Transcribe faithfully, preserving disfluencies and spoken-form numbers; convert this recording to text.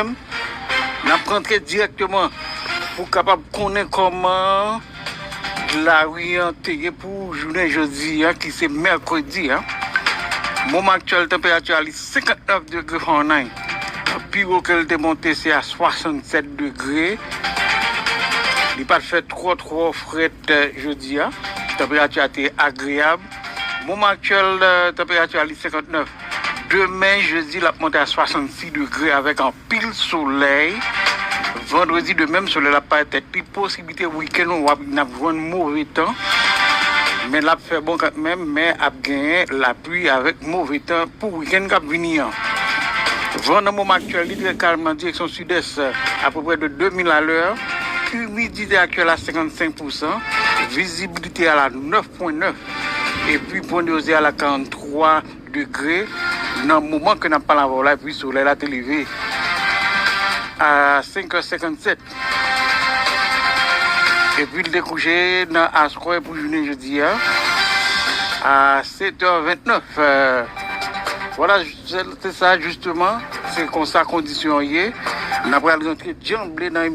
N ap rantre dirèkteman pou kapab konnen kòman lari an te ye pou jounen jodi a, ki se mèkredi a. Moman aktyèl, tanperati a li senkantnèf degre Fahrenheit. Pi wo ke l te monte, se a swasannsèt degre. Li pa t fè twò, twò frèt, eh, jodi a. Tanperati a te agreyab. Moman aktyèl, eh, tanperati a li senkantnèf. Demen, jedi, l ap monte a swasannsis degre avèk anpil solèy. Vandredi de menm, solèy la parèt tèt li. Posiblite wikenn, w ap, n ap jwenn move tan. Men l ap fè bon kanmenm, men ap genyen lapli avèk move tan pou wikenn k ap vini an. Van nan moman aktyèl, li trè kalm nan direksyon sidès, apeprè de de mil a lè. Imidite aktyèl a senkannsenk pousan. Vizibilite a la nèf pwen nèf. Epi pwendozite a la karanntwa degre nan moman ke n ap pale avè w la, epi solèy la te leve a senk è senkannsèt. Epi l te kouche nan aswè pou jounen jodi a, a sèt è vennèf. Vwala, se, se sa, jisteman. Se konsa kondisyon an ye. N ap pral rantre djanble nan